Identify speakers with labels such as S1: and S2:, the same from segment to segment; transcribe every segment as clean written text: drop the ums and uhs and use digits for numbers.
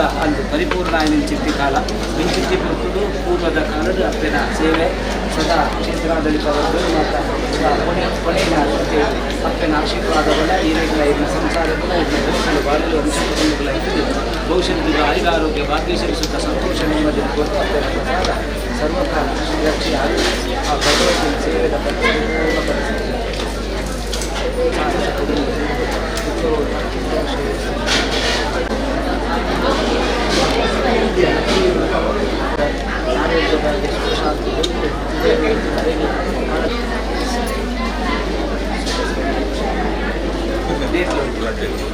S1: ಅಪಗ ಅಂದು ಪರಿಪೂರ್ಣ ಇಂಚಿತ್ತಿ ಕಾಲ ಇಂಚಿತ್ತಿ ಪೊರ್ತುಡು ಪೂರ್ವದ ಕಾಲದ ಅಪ್ಪೆನ ಸೇವೆ ಸದಾ ಕ್ಷೇತ್ರಾಡಳಿತ ಮಾತ ಕೊನೆ ಕೊನೆಯ ಅಪ್ಪೆನ ಆಶೀರ್ವಾದವಲ್ಲ ಈ ರೀತಿಯ ಇನ್ನ ಸಂಸಾರಕ್ಕೂ ಇನ್ನ ಬಾಳಲು ವಂಶಕುಟುಂಬಗಳ ಇದ್ದು ಭವಿಷ್ಯದ ಆಯುರಾರೋಗ್ಯ ಭಾಗ್ಯಶ್ರೀ ಸುಖ ಸಂತೋಷ ನೆಮ್ಮದಿ ಕೊಟ್ಟು ಅಪ್ಪೆನ ಪ್ರಸಾದ ಸರ್ವಕಾಲ ಶ್ರೀರಕ್ಷೆ ಆಗಿ ಆ ಭಗವತಿನ ಸೇವೆದ ಪರಿಪೂರ್ಣ ಪರಿಸ್ಥಿತಿ. ಆರೋಗ್ಯ ಭಾಗ್ಯ ಸುಖ ಶಾಂತಿ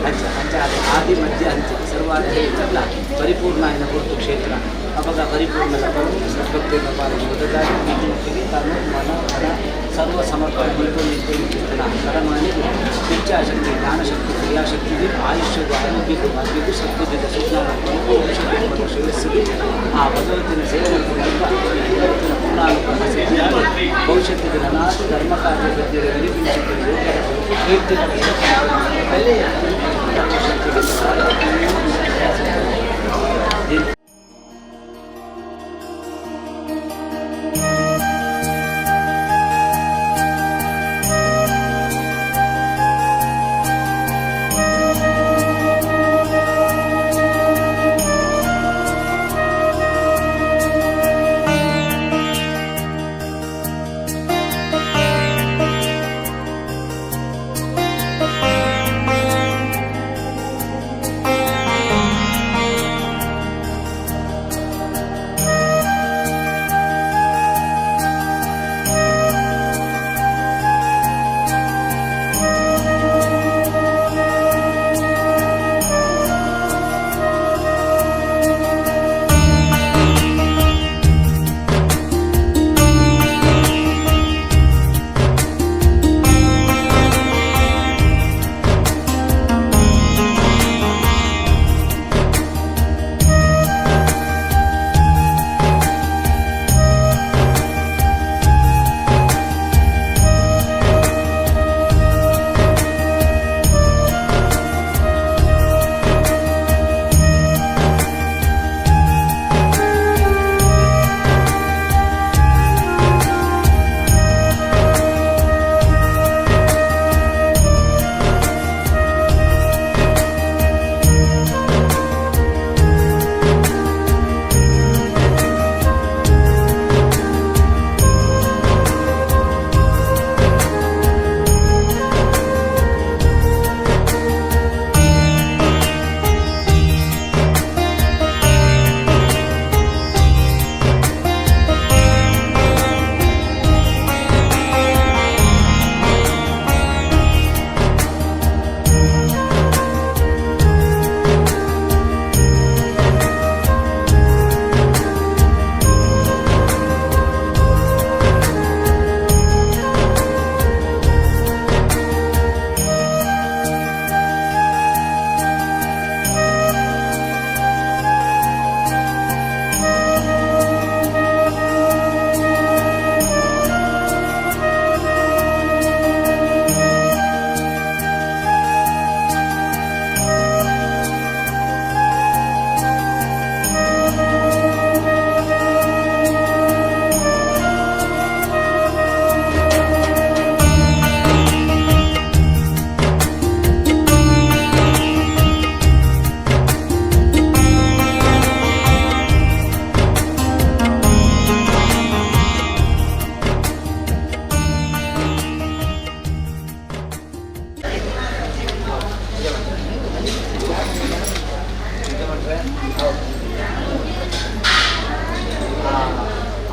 S1: ಅಂಚ ಅಂಚ ಆದಿ ಮಧ್ಯ ಅಂತ್ಯ ಸರ್ವಾರ್ಥ ಇತ್ತಲ್ಲ ಪರಿಪೂರ್ಣ ಎನ್ನ ಗುರುತು ಕ್ಷೇತ್ರ ಅವಾಗ ಪರಿಪೂರ್ಣದ ಸದ್ಭಕ್ತಿಯನ್ನು ಪಾಲಿಸುವುದಕ್ಕಾಗಿ ತನು ಮನ ಧನ ಸರ್ವ ಸಮರ್ಪಣೆ ಚಿಂತನ ಪರಮಾನಿಗೆ ಇಚ್ಛಾಶಕ್ತಿ ಜ್ಞಾನಶಕ್ತಿ ಕ್ರಿಯಾಶಕ್ತಿಗೆ ಆಯುಷ್ಯಗೂ ಆರೋಗ್ಯಕ್ಕೂ ಭಾಗ್ಯಕ್ಕೂ ಸದ್ಬುದ್ಧಿದ ಸುಜ್ಞಾನ ಪರಿಪೂರ್ಣ ಶ್ರೇಯಸ್ಸಿಗೆ ಆ ಭಗವತಿನ ಸೇವೆ ಮೂಲಕ ಭಗವತಿನ ಪೂರ್ಣಾನುಗ್ರಹ ಸಿದ್ಧಿಯಾಗಿ ಭವಿಷ್ಯತ್ತಿನ ಅನಾಥ ಧರ್ಮ ಕಾರ್ಯ ಕೀರ್ತಿ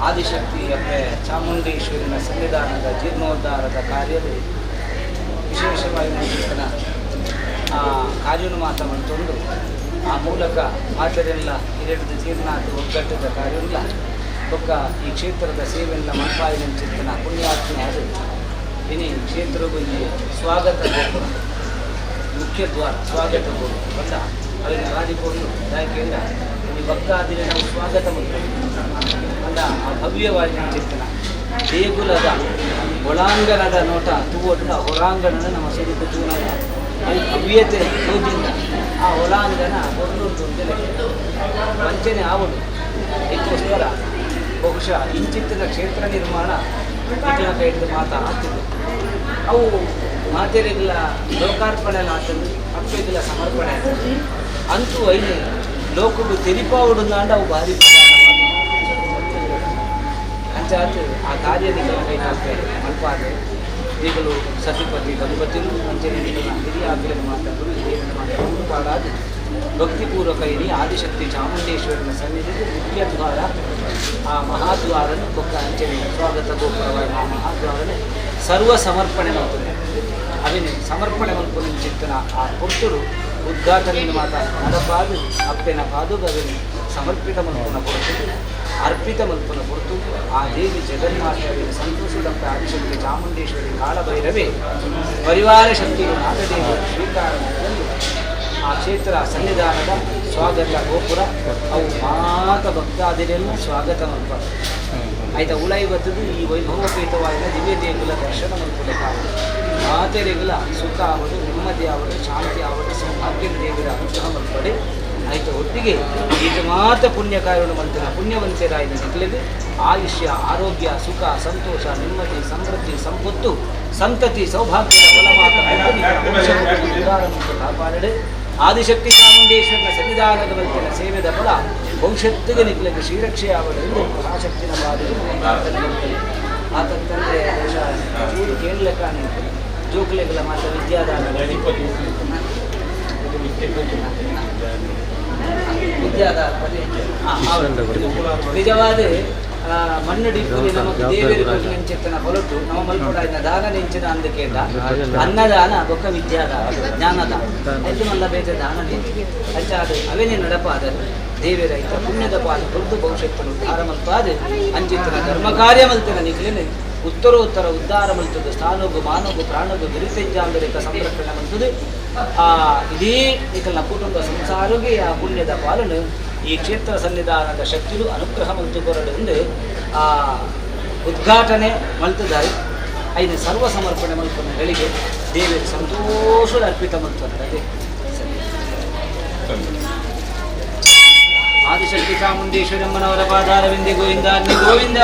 S1: ಆದಿಶಕ್ತಿ ಅಪ್ಪೆ ಚಾಮುಂಡೇಶ್ವರಿನ ಸನ್ನಿಧಾನದ ಜೀರ್ಣೋದ್ಧಾರದ ಕಾರ್ಯದಲ್ಲಿ ವಿಶೇಷವಾಗಿ ನಡೀತನ ಆ ಕಾರ್ಯನು ಮಾತ ಮಂತೊಂದು ಆ ಮೂಲಕ ಮಾತರೆಲ್ಲ ಹಿರಿಯದ ಜೀರ್ಣಾಥ ಒಗ್ಗಟ್ಟದ ಕಾರ್ಯವಿಲ್ಲ ಬೊಕ್ಕ ಈ ಕ್ಷೇತ್ರದ ಸೇವೆಲ್ಲ ಮನ್ಪಾಯಿನ ಚಿಂತನ ಪುಣ್ಯಾತ್ಮೆ ಅದು ಇನಿ ಕ್ಷೇತ್ರಗೂ ಈ ಸ್ವಾಗತ ಗೋಪುರ ಮುಖ್ಯ ದ್ವಾರ ಸ್ವಾಗತ ಗೋಪುರ ಗೊತ್ತಾ ಅದನ್ನು ರಾಜಿಕೊಂಡು ಯಾಕೆಂದ್ರೆ ಈ ಭಕ್ತಾದಿನ ನಾವು ಸ್ವಾಗತ ಮಾಡ್ತೀವಿ ಅಂದ ಆ ಭವ್ಯವಾಗಿ ಚಿಂತನ ದೇಗುಲದ ಒಳಾಂಗಣದ ನೋಟ ತೂವೋಟ ಹೊರಾಂಗಣದ ನಮ್ಮ ಸುರುಕು ತೂನದ ಅಲ್ಲಿ ಭವ್ಯತೆ ತೋಜಿಂದ ಆ ಒಳಾಂಗಣ ಪೊರ್ಲುಂಡು ವಂಚನೆ ಆವಡು ಇದಕ್ಕೋಸ್ಕರ ಬಹುಶಃ ಇಂಚಿತ್ತಿನ ಕ್ಷೇತ್ರ ನಿರ್ಮಾಣ ಇಕ್ಲ ಕೈಡ್ದು ಮಾತ ಆಗ್ತಿದೆ. ಅವು ಮಾತೆರೆಗ್ಲ ಲೋಕಾರ್ಪಣೆ ಆತಂದು ಅಪ್ಪೆಗ್ಲ ಸಮರ್ಪಣೆ ಆತಂದು ಅಂತೂ ಐನು ಲೋಕಗು ತೆರಿಪಾವುಡುಂದಾಂಡ ಅವು ಭಾರಿ ಅಂಚಾತ್ ಆ ಕಾರ್ಯ ನಿಗಲ ಕೈಟಾಗ್ತದೆ ಮಲ್ಪಾದೆ ಈಗಲೂ ಸತಿಪತಿ ದಂಪತಿಲು ಅಂಚನೆ ನಿಗಲ ಹಿರಿಯ ಆಕಲಿನ ಮಾತ ಗುರು ಹಿರಿಯನ ಮಾತ ಪಾಡಾದ ಭಕ್ತಿಪೂರ್ವಕ ಇರಿ ಆದಿಶಕ್ತಿ ಚಾಮುಂಡೇಶ್ವರನ ಸನ್ನಿಧಿಗೆ ಮುಖ್ಯ ದ್ವಾರ ಆ ಮಹಾದ್ವಾರನು ಬೊಕ್ಕ ಅಂಚನೆ ಸ್ವಾಗತ ಗೋಪುರವಾದ ಆ ಮಹಾದ್ವಾರನು ಸರ್ವ ಸಮರ್ಪಣೆ ಮಾಡ್ತದೆ. ಅವಿನ ಸಮರ್ಪಣೆ ಮಲ್ಪುನ ಚಿತ್ತನ ಆ ಪೊರ್ತುಡು ಉದ್ಘಾಟನೆ ಮಾತ ನಡಪಾದು ಅಪ್ಪೆನ ಪಾದುಗವಿನ ಸಮರ್ಪಿತ ಮಲ್ಪುನ ಪೊರ್ತು ಅರ್ಪಿತ ಮಲ್ಪುನ ಪೊರ್ತು ಆ ದೇವಿ ಜಗನ್ಮಾತೆಯ ಸಂತೋಷಡಪ್ಪ ಆದಿಶಕ್ತಿ ಚಾಮುಂಡೇಶ್ವರಿ ಕಾಳಭೈರವೇ ಪರಿವಾರ ಶಕ್ತಿಯು ನಾಗದೇವಿ ಸ್ವೀಕಾರ ಮಾಡಿಕೊಂಡು ಆ ಕ್ಷೇತ್ರ ಸನ್ನಿಧಾನದ ಸ್ವಾಗತ ಗೋಪುರ ಅವು ಮಾತ ಭಕ್ತಾದಿರೆಲ್ಲ ಸ್ವಾಗತ ಮಲ್ಪರು. ಆಯ್ತಾ ಉಳೈ ಬತ್ತದು ಈ ವೈಭವಪೇತವಾದ ದಿವ್ಯ ದೇಗುಲ ದರ್ಶನ ಮಲ್ಪುಲೆಕ ಮಾತೆರೆಗುಲ ಸುಖ ಆವಡು, ನೆಮ್ಮದಿ ಆವಡು, ಶಾಂತಿ ಆವಡು, ಸೌಭಾಗ್ಯ ದೇವರ ಅನುಗ್ರಹ ಮಲ್ಪಡೆ. ಆಯ್ತು ಒಟ್ಟಿಗೆ ಈತ ಮಾತ ಪುಣ್ಯ ಕಾರ್ಯವನ್ನು ಮಲ್ತಿನ ಪುಣ್ಯವಂತೆರಾಯಿನ ನಿಕ್ಲೆಗ್ ಆಯುಷ್ಯ, ಆರೋಗ್ಯ, ಸುಖ, ಸಂತೋಷ, ನೆಮ್ಮದಿ, ಸಮೃದ್ಧಿ, ಸಂಪತ್ತು, ಸಂತತಿ, ಸೌಭಾಗ್ಯದ ಫಲಮಾತ ಉದ್ಧಾರ ಮತ್ತು ಕಾಪಾಡಡೆ. ಆದಿಶಕ್ತಿ ಚಾಮುಂಡೇಶ್ವರನ ಸನ್ನಿಧಾನದ ಬಲ್ತಿನ ಸೇವೆದ ಫಲ ಭವಿಷ್ಯತ್ತಿಗೆ ನಿಕ್ಲೆಗ್ ಶ್ರೀರಕ್ಷೆ ಆವಡು ಎಂದು ಪರಾಶಕ್ತಿನ ಬಾದಿಗೆ ಪ್ರಾರ್ಥನೆ ಮಾಡ್ತೇನೆ. ಆತನ ತಂದೆ ಬಹುಶಃ ಚೂರು ಕೇಳಲೆಕ್ಕಾನೆ ಜೋಕುಲೆಗಳ ಮಾತ್ರ ವಿದ್ಯಾದಾನ ವಿದ್ಯಾದಾನ ನಿಜವಾದ ಮಣ್ಣಡಿ ನಮಗೆ ದೇವೇರಿ ನೆಂಚಿತ್ತನ ಹೊರಟು ನಮ್ಮ ಮಲ್ಪುಡಾಯಿನ ದಾನ ನೆಂಚಿನ ಅಂದಕೇಂಡ ಅನ್ನದಾನ ಬೊಕ್ಕ ವಿದ್ಯಾದಾನ ಜ್ಞಾನದಾನ ಐದು ಮಲ್ಲ ಬೇತೆ ದಾನ ನೆಂಚಿ ಅಂಚಾದ ಅವೇನೇ ನಡಪಾದ ದೇವೇರ ಐತ ಪುಣ್ಯದ ಪಾಲು ದೊಡ್ಡ ಭವಿಷ್ಯತ್ತನು ಉದ್ಧಾರ ಮಲ್ಪಾದ ಅಂಚಿತ್ತನ ಧರ್ಮ ಕಾರ್ಯ ಮಲ್ತಿನ ನಿಖಿಲಿನ ಉತ್ತರೋತ್ತರ ಉದ್ಧಾರ ಮಲ್ತದ ಸ್ಥಾನಗು ಮಾನಗು ಪ್ರಾಣಗು ದುರಿತೆಜ್ಜಾಂದರಿಕ ಸಂರಕ್ಷಣೆ ಮಲ್ತದೆ. ಆ ಇಡೀ ನಿಖಲ್ನ ಕುಟುಂಬ ಸಂಸಾರಗೆ ಆ ಪುಣ್ಯದ ಪಾಲನು ಈ ಕ್ಷೇತ್ರ ಸನ್ನಿಧಾನದ ಶಕ್ತಿಯು ಅನುಗ್ರಹ ಮಲ್ತು ಕೊರಡು ಎಂದು ಆ ಉದ್ಘಾಟನೆ ಮಲ್ತದಾರಿ. ಐದು ಸರ್ವ ಸಮರ್ಪಣೆ ಮಲ್ಪನ ಗಳಿಗೆ ದೇವರು ಸಂತೋಷದ ಅರ್ಪಿತ ಮಲ್ತದೆ. ಆದಿಶಕ್ತಿ ಚಾಮುಂಡೇಶ್ವರಮ್ಮನವರ ಪಾದಾರವಿಂದೆ ಗೋವಿಂದ ಗೋವಿಂದ.